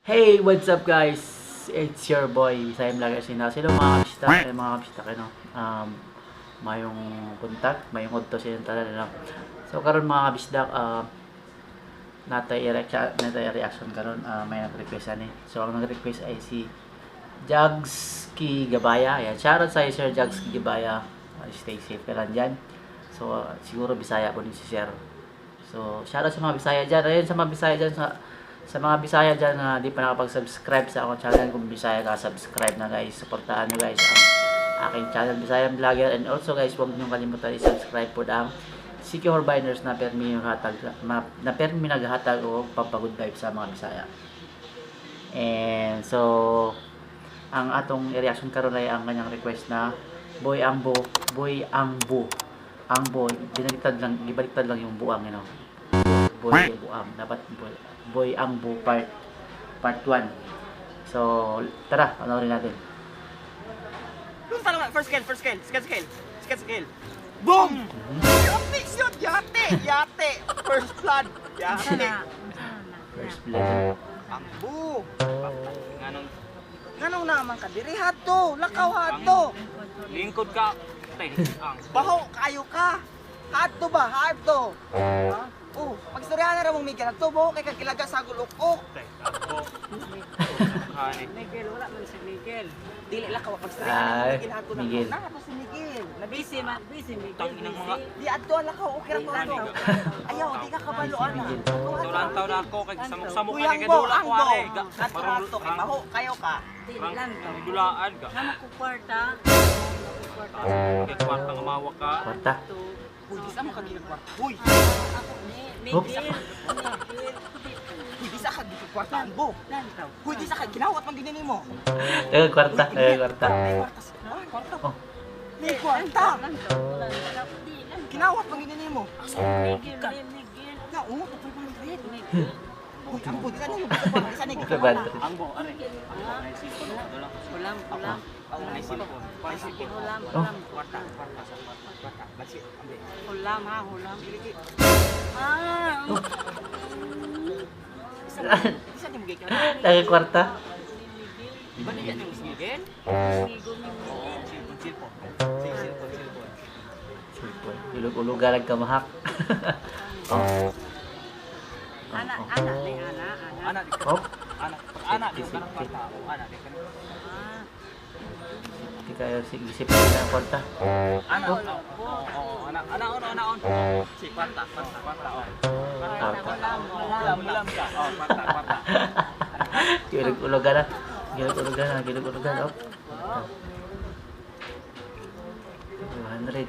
Hey, what's up, guys? It's your boy, Bisaya Vlogger Sina. Sila mga kabista, eh, mga kabista kayo, no? Mayong buntag, mayong udto silang tanan, no? So karon, mga kabisdak, natay reaction karon, may nag-request ani. So ang nag-request ay si Jagski Gabaya. Ayan, shoutout sa Sir Jagski Gabaya. Stay safe ka lang dyan. So siguro Bisaya po ni si Sir. So shoutout sa mga Bisaya dyan. Ayun, sa mga Bisaya dyan, sa mga Bisaya dyan na di pa nakapag-subscribe sa akong channel, kung Bisaya ka, subscribe na, guys. Suportahan nyo, guys, ang aking channel, Bisaya Vlogger. And also, guys, huwag nyo kalimutan i-subscribe po ang Siki Horbiners na permi yung hatag na permi naghatag o pampagood vibe sa mga Bisaya. And so ang atong reaction karon ay ang kanyang request na Boy Angbo, Boy Angbo. Angbo, binaliktad lang, gibaliktad lang yung buang. Boy Buang, dapat Boy, Boy Angbo part 1. So, tara, panoorin natin. Unsa naman? First kill, first kill, second kill, second kill. Boom! Yate yun! Yate! Yate! First blood! Yate! First blood. Ang bu! Nganong Nganong naman ka diri hadto? Lakaw hadto! Lingkod ka tay ang Baho kayo ka! Hadto ba? Hadto! Ha? Oh, pagstoryahan na ra mong Miguel hadto mo kay kagilaga sa gulok-ok. Tay ako. Kani. Miguel, wala man si Miguel. Dili lakaw pagstoryahan na Ay, Miguel hadto na. Miguel. Na to si Miguel. Busy man, busy Miguel. Tanginang mga- Busy. Di adto ang lakaw okay ra to adto. Ayaw, di ka kabalo ana. Miguel. Tulan taw na ako kay samok-samok Uy, ka ang kay bo, dula ang ko bo. ani. Adto adto kay baho kayo ka. Di lang to. Dulaan ka. Nama ko kwarta. Kwarta. Kay kwarta nga mawa ka. Kwarta. To. Uy, di sa mo kagigil kwarta. Uy, Ako ni Oops. Miguel. Miguel. uy, di sa kagigil kwarta ang bo. Lang to. Uy, di sa kag ginawat man gini nimo. Taga kwarta, taga kwarta. May kwarta sa ah, kwarta. Oh. May kwarta. Lang to. Wala, wala. Di lang. Ginawat man gini nimo. Miguel, Miguel. Na, oh, to 500. Miguel. Uy, ang bo, di sa nimo di sa nimo. 500. Ang bo are. Ang cellphone dula ko. Ulam, ulam. Ang ay cellphone. Ay cellphone. Ulam, Oh. ulam. Kwarta, kwarta sa kwarta, kwarta. Basi, ambe. Ulam ha, ulam. Ah. Di sa nimo gigil. Taga kwarta. Miguel. Di ba niya nimo si Miguel? Miguel, Miguel. Cellphone, cellphone. Cellphone, cellphone. Cellphone. Ulog-ulugan ang kamahak. Oh. Ana, ana, ni ana, ana. Ana di ka. Oh. Ana, ana di ka ng kwarta. Oh, ana di ka. Ah. Di kayo isip na ang kwarta. Ana, oh, oh, ana, ana, on, ana, on. Si kwarta, kwarta, kwarta, oh. Kwarta. Ulam, ulam. Ulam, ulam ka. Oh, kwarta, kwarta. Gilog-ulugan na. Gilog-ulugan na. Gilog-ulugan. Oh. 200.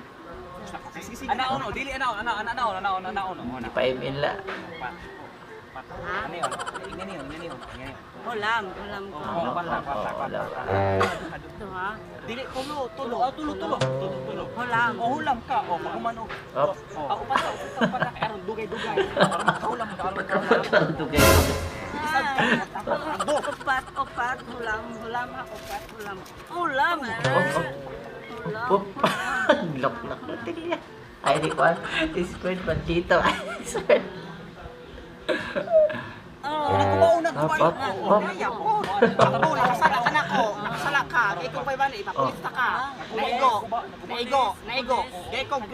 Ana on, oh, dili ana on, ana, ana, ana on, ana on, ana on, oh, ana. Di pa ML la. Ano yun? Ingani yun, ingani yun, ingani yun. Ulam, ulam ko. Oh, kwarta, kwarta, kwarta. Ito ha. Dili, tulo, tulo, oh, tulo, tulo, tulo, tulo. Ulam. Oh, hulam ka. Oh, paghuman, oh. Op. Oh, oh, upata, upata, upata. Kay aron dugay, dugay. Aron makahulam ka, aron makahulam. Dugay. Ah, upat, upat, ulam, ulam, ha, upat, ulam. Ulam, ah. Oh, oh. Ulam. Op. Lok-lok na tigla. Ay, di ko alam. Squared bandito. Squared. Oh, Nagkumaw, nagkumaw. Op, op, op. Kaya po. Ako, nakasala ka na ko. Nakasala ka. Kay kung 500, ipapulis ta ka. Naigo. Naigo. Naigo. Gay kong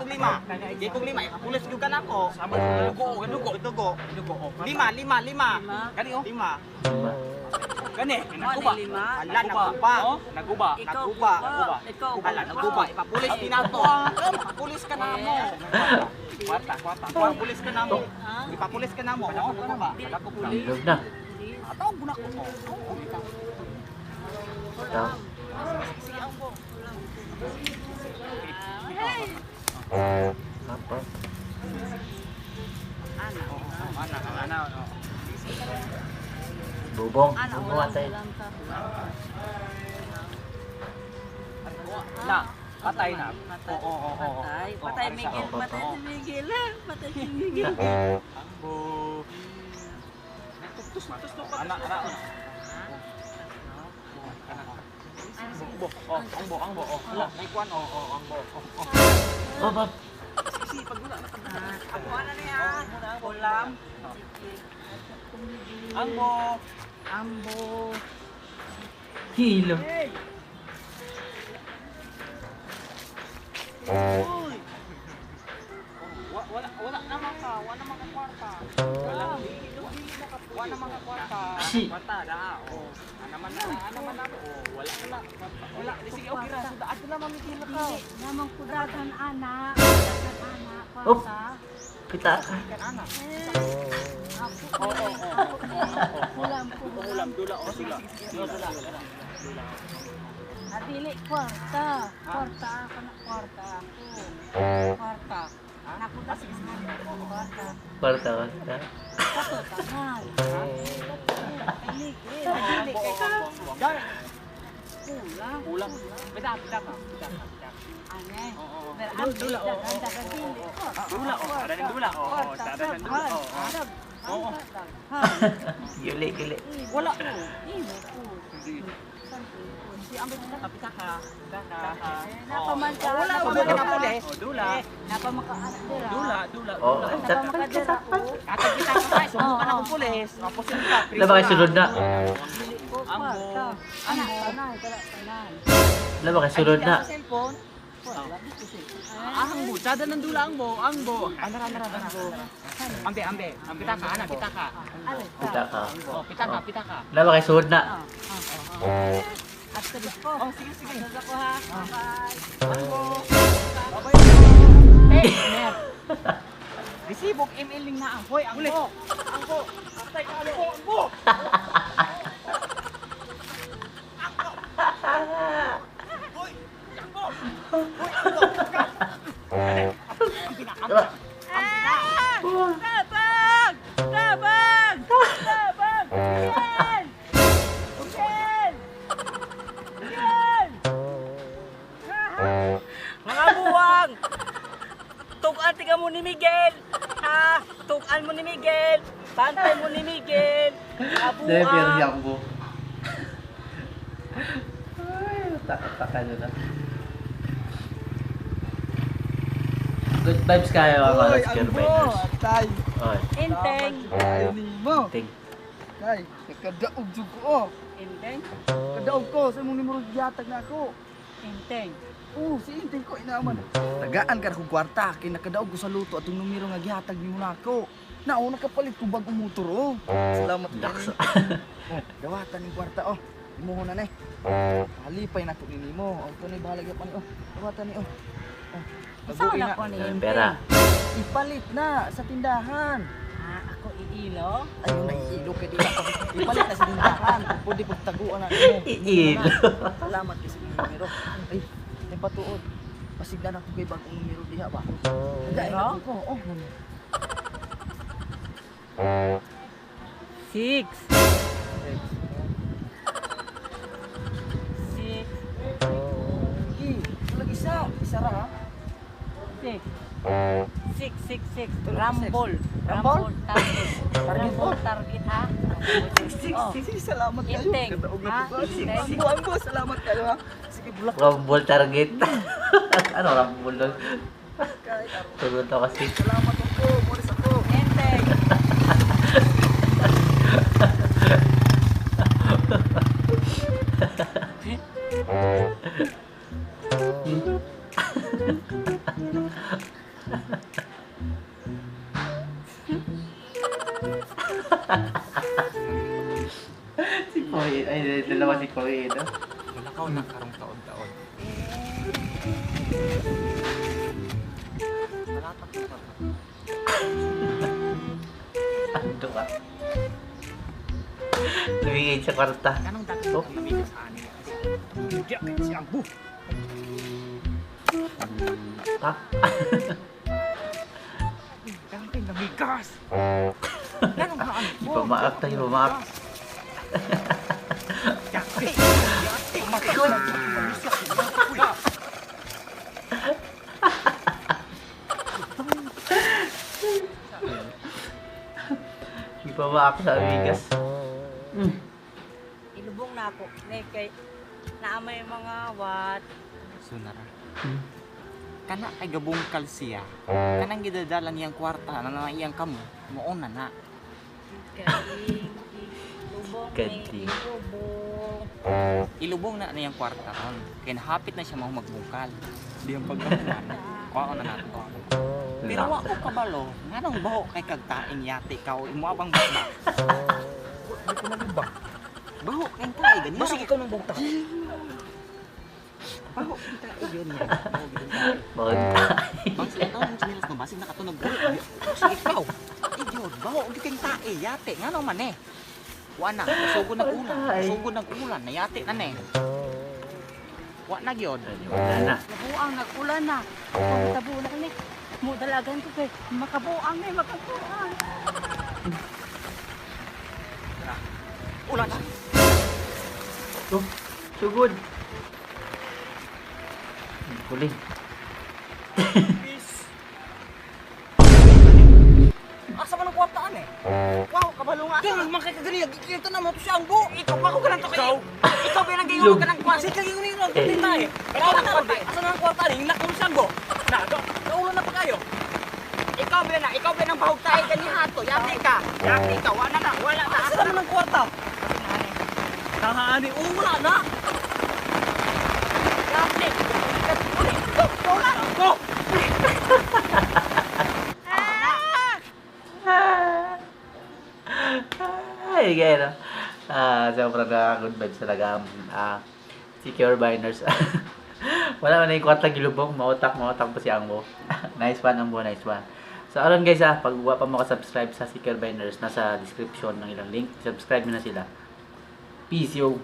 lima. Gay kong lima, ipapulis gyud ka nako. Sama, dugo, dugo, Dugo. dugo, oh. Lima, lima, lima. Lima. Gani, oh. Lima. Lima. Gani, Mo, naguba. ni lima. Ala, naguba. Oh, naguba. Ikaw, Naguba. guba. Ikaw, Ala, naguba. Ipapulis din nato. Ipapulis ka na mo. Kwarta, kwarta. Ipapulis ka na mo. Ha? Ipapulis ka na mo. Oh, ano ba? Ilog na. Atawag mo na ko. Ito. Op, op. Ana. Oh, ana, ana, oh. Bubong. Ana, Bubong ulam, atay. ulam ka. Na, patay na. Patay. Oo. Patay. Patay, Oh, Miguel. Oo, Patay si Miguel. Ah. Patay si Miguel. Ambo. Tus, tus, tus, ana, ana, ana. Angbo, oh, angbo, angbo, oh. Wala, may kwan, oh, oh, angbo, oh, oh. Op, op. Ako ana niya. Ulam. Ambo. Ambo. Kilo. Uy. Wala wala naman ka, wala naman ka kwarta. Wala. Wala naman ka kwarta. Shi. Kwarta da. Oh. Ana man na, ana man na. Oh, wala na. Wala. Sige, okay ra. Suda ato na mamikila ka. Dili naman ko dagan ana. Dagan ana. Op. Kwarta. Kita. Kan ana. Ako. Oo, oo, oo. Ulam ko. Ulam dula oh, sige, sige, sige. Dula, dula. Dula. Adili kwarta. Kwarta ako na kwarta ako. Kwarta. Anak ko Ah, sige, sige. Oo, oo. Kwarta. Kwarta, kwarta. Kato tanan. Dili dili kay Gani. kulang. Ulam. Bita, bita ka. Bita ka, bita ka. Ane. Oo, oo. Pero Dula, ang dula, oo, dagan oo, dagan oo, dili. oo. Dula, oh, ada ng dula, oo, oo, ada ng dula, oo, oo. Oo. Gili, gili. Wala. Imo ko. Si ambo bita ka, bita ka. Bita ka. Napaman ka. Wala, wala ka na puli. Oh, dula. Napamaka anak dira. Dula, dula, Oh, dula. Napamaka dira ko. Katag kita ka kay sumukan akong pulis. Mapusin ka. Wala ba kayo sunod na? Dili ko Ambo. kwarta. Anak tanan, dala tanan. Wala ba kayo sunod na? Sa cellphone. Wala dito siya. Ang bo, sada ng dula ang bo, ang bo. Andara, andara, andara. Ambe, ambe. Pita ka, ana, pita ka. Alay Kita ka. Oh, pita ka, pita ka. Wala ba kayo sunod na? At sabi ko. Oh, sige, sige. Sabi ko ha. Bye. Eh, mer. Resibok ML ning naa. Hoy, ang bo. Ang bo. Atay ka ang bo, ang bo. Hoy, ang bo. Hoy, ang bo. Ang bina, ang Diba? Tabag! Tabag! Tabag! Yan! Yan! Yan! Mga buwang! Tugan tiga mo ni Miguel! Ha? Tugan mo ni Miguel! Pantay mo ni Miguel! Mga Dahil pero buwang! si Ambo. Ay, taka-taka na na. Good vibes kayo mga Oy, Kalas ang bo, Riders. atay. Oy, Enteng! Ayo nimo. ting. Kay, nakadaog jud ko oh. Enteng? Kadaog ko sa imong numero gihatag na ako. Enteng. Oh, si Inteng ko inaman. Tagaan ka kog kwarta kay nakadaog ko sa luto atong numero nga gihatag nimo na ako. Nao nakapalit ko bagong motor oh. Salamat Daks. Oh, dawatan ning kwarta oh. Imuho na ni. Halipay na ko ni nimo. Oh, ito ni bahala gyud pa ni oh. Dawatan ni oh. Oh, Saan taguin na. ako ni Daming Enteng? pera. Ipalit na sa tindahan. Ah, ako iilo? Ayun, naiilo kay di na. Ipalit na sa tindahan. Pwede pagtaguan na nimo. Iilo. Salamat kay sa imong numero. Ay, may patuod. Pasiglan ako kay bagong numero diha ba. Dahil Numero? ako ko. Oh, 6. 6. Sige, tulag isa. Isa ra ha. 6. 6, 6, 6. Tulog Rumble. Rumble? Rumble target. Target Rumble target ha. Six, Oh. six, salamat kayo. Inteng. Kadaog na Ha? ko. Sige, Inteng. ambo, ambo. Salamat kayo ha. Sige, bulak Rumble target. Ano rumble doon? kay. Tulad ako kasi. Salamat ako. Boris ako. Enteng. Si Koy. Ay, dalawa si Koy. No? Mulakaw na karong taon-taon. Ando ka. Lumingin sa kwarta. Kanong dagat Oh. oh. namigas ani. Diya kay si Ambo. Ha? Kanong kay namigas. Kanong ka Ambo. Ipamaak tayo, ipamaak. Yate. Yate. Makikita. Ipamaak sa amigas. Mm. Ilubong na ako. Ne kay naamay mga wat. Sunara. Kana kay gabungkal siya. Kanang gidadala niyang kwarta na na iyang kamo, muuna na. Kaing ilubong ni Kading. ilubong. Ilubong na niyang kwarta ron. Kaya nahapit na siya mo magbungkal. Di ang pagkakuan. Kuha na nato. Pero wa ko kabalo, nganong baho kay kagtaing yati ka o imo abang bakba. Di ko nalibang. Baho kay tae ganyan. Basig ikaw ng bugta. Baho kay tae yun yan. Baho gid tae. Bawang Bang sila taon mong chinelas no basig nakatunog. Basig ikaw. Idiot, baho gyud kay tae yati nganong man eh. Wa na, sugod nag ulan, sugod nag ulan, nayati na ne. Wa na gyud. Wala na. Kabuang nag-ulan na. Pagtabo na ni. Mo dalagan ko kay makabuang ni makabuang. Ulan na. Oh, sugod. Huli. Peace. Asa man ang kwartaan eh? Wow, kabalo nga. Kaya man kay kaganiya, gikita na mo to siya ang buo. Ikaw pa ko ganang to kayo. Ikaw ba nang gayon ka ng kwarta? Kasi kay yun ang kwarta eh. Ikaw ang kwarta. Asa na ang kwarta ni? Nakon siya ang buo. Na, naulan na pa kayo. Ikaw ba na? Ikaw ba nang bahog tayo ganiha to? Yati ka. Yati ka. Wala na. Wala na. Asa naman ang kwarta? Nahaani, oh, wala na. Yati. Uli. Go, go na. Go! Ay, gaya no. Sobrang nakaka-good vibes talaga ang secure binders. Wala man na yung kwarta gilubong, mautak, mautak po si Angbo. Nice one, Angbo, nice one. So, aron guys ah, pag wa pa mo ka-subscribe sa Secure Binders, nasa description ng ilang link. Subscribe nyo na sila. Peace, yo!